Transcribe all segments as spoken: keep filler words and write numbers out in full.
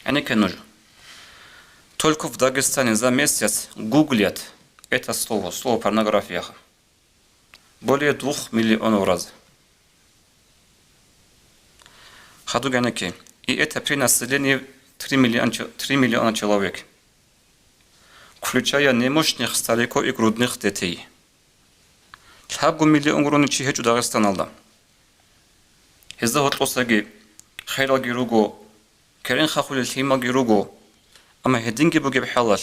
ГӀенекке нуж. Только в Дагестане за месяц гуглят это слово, слово порнография. Более двух миллионов раз. Хадуб гӀенекке. И это при населении три миллион че-, три миллиона человек, включая немощных стариков и грудных детей. Лъабго миллион гурони чи гьечӀо Дагъистаналда. Гьезда гьоркьосаги хералги руго, керенхахулел лъималги руго. Амма гьединги бугеб хӀалалъ,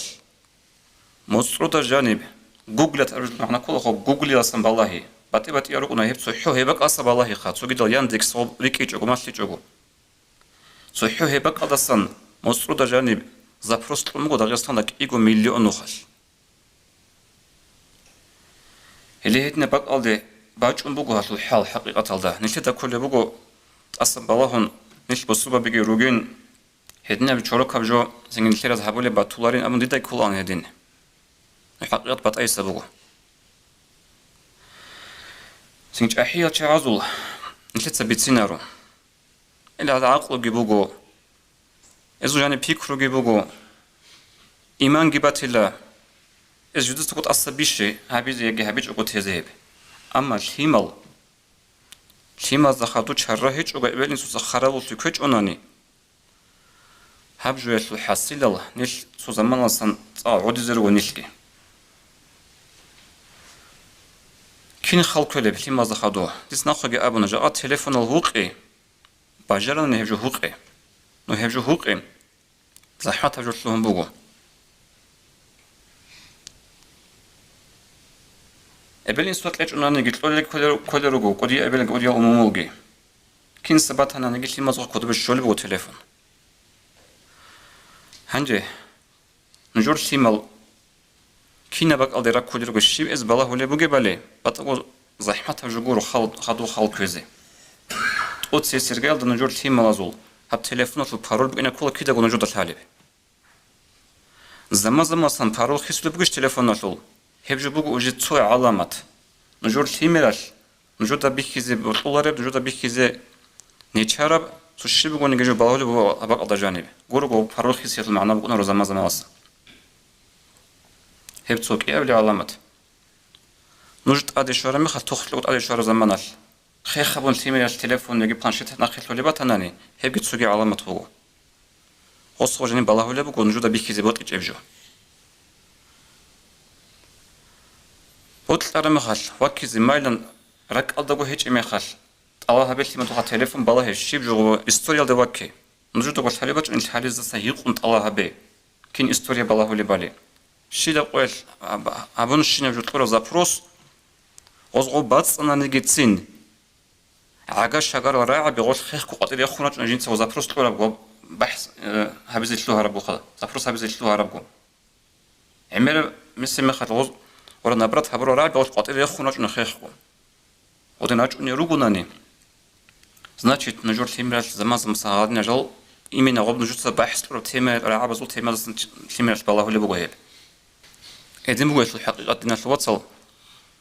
моцӀрода жаниб, гуглят абураб магӀна кколаха, гуглиласан балагьи. БатӀи-батӀиял рукӀуна гьеб цохӀо гьеб-бакӀалдаса балагьиха, цогидал Яндекс гъоб рикӀкӀичӀого, малъичӀого. ЦохӀо гьеб-бакӀалдасан моцӀрода жаниб запрос кьун буго Дагъистанда кӀиго миллион нухалъ. Гьеле гьединаб бакӀалде бачӀун буго гьалъул хӀал хӀакъикъаталда. Нилъеда кколеб буго, тӀасан балагьун, нилъ бусурбабиги ругин, гьединаб чорокаб жо цинги нилъераз гьабулеб батуларин абун дида кколаан гьедин. Ну, хӀакъикъат батӀайса буго. Цинги чӀахӀиял чагӀазул нилъеца бицинаро. Гьел гӀакълуги буго, гьезул жаниб пикруги буго, иманги батила, гьез жидецаго тӀаса бише гьабизе яги гьабичӀого тезе гьеб. Амма лъимал, лъимазда хадуб чара гьечӀого эбел-инсуца харабуллъи ккечӀонани, гьаб жоялъул хӀасилал нилъ цо заманалдасан цӀакъ гӀодизе руго нилъги. Кин хал кколеб лъимазда хадуб? Дица нахъеги абуна, жакъа телефонал гьукъи, бажарани гьеб жо гьукъи. Ну, гьеб жо гьукъи, захӀматаб жо лъугьун буго. Эбел-инсуда кьечӀонаниги кьолел кколел, кколел руго, кӀудиял эбелги, кӀудиял умумулги. Кинса батананиги лъимазухъа кодобе щолеб буго телефон. Гьанже нужер лъимал кинаб бакӀалде раккулел руго, щиб эс балагьулеб бугебали, батӀаго захӀматаб жо гуро хал-, хадуб хал кквезе. ТӀоцебесеб иргаялда нужер лъималазул гьаб телефоналъул пароль букӀине ккола кидаго нужеда лъалеб. Заман-заманасан пароль хисулеб бугищ телефоналъул? Гьеб жо буго уже цо гӀаламат. Нужер лъимералъ нужеда бихьизе бокьулареб, нужеда бихьизе нечараб, цо щиб бугониги жо балагьулеб буго гьаб бакӀалда жаниб. Гурого пароль хисиялъул магӀна букӀунаро заман-заманалъ. Гьеб цо кӀиабилеб гӀаламат. Нуж тӀаде щвараб мехалъ, тухлъуго тӀаде щвараб заманалъ, хехабун лъимералъ телефон яги планшет нахъе лъолеб батанани, гьебги цоги гӀаламат буго. Гъосго жаниб балагьулеб буго нужеда бихьизе бокьичӀеб жо. Бокьараб мехалъ, ваккизе майлан ракӀалдаго гьечӀеб мехалъ, тӀалаб гьабе лъимадухъа телефон балагье, щиб жо гъо историялде вакке. Нужедаго лъалеб бачӀунел лъалездаса гьикъун тӀалаб гьабе, кин история балагьулебали. Щибаб къоялъ аб-, абунщинаб жо кьураб запрос, гъозго бацӀцӀананигицин, гӀага-шагар ва рагӀаби гъолъ хехго къватӀире рехун рачӀуна жинцаго запрос кьурабго, бахӀс, э, гьабизе лъугьарабгоха, запрос гьабизе лъугьарабго. ГӀемераб месемехалъ гъоз-, гъора набрат гьабурал рагӀаби гъолъ къватӀире рехун рачӀуна хехго. Гъодин рачӀунел ругонани, значит, нужер лъимералъ заман-заманалъ гьадинал жал имина гъоб нужеца бахӀс кьураб тема, рагӀабазул темаздасан лъимералъ балагьулеб буго гьеб. Гьедин буго гьелъул хӀакъикъат, диналъул вацал,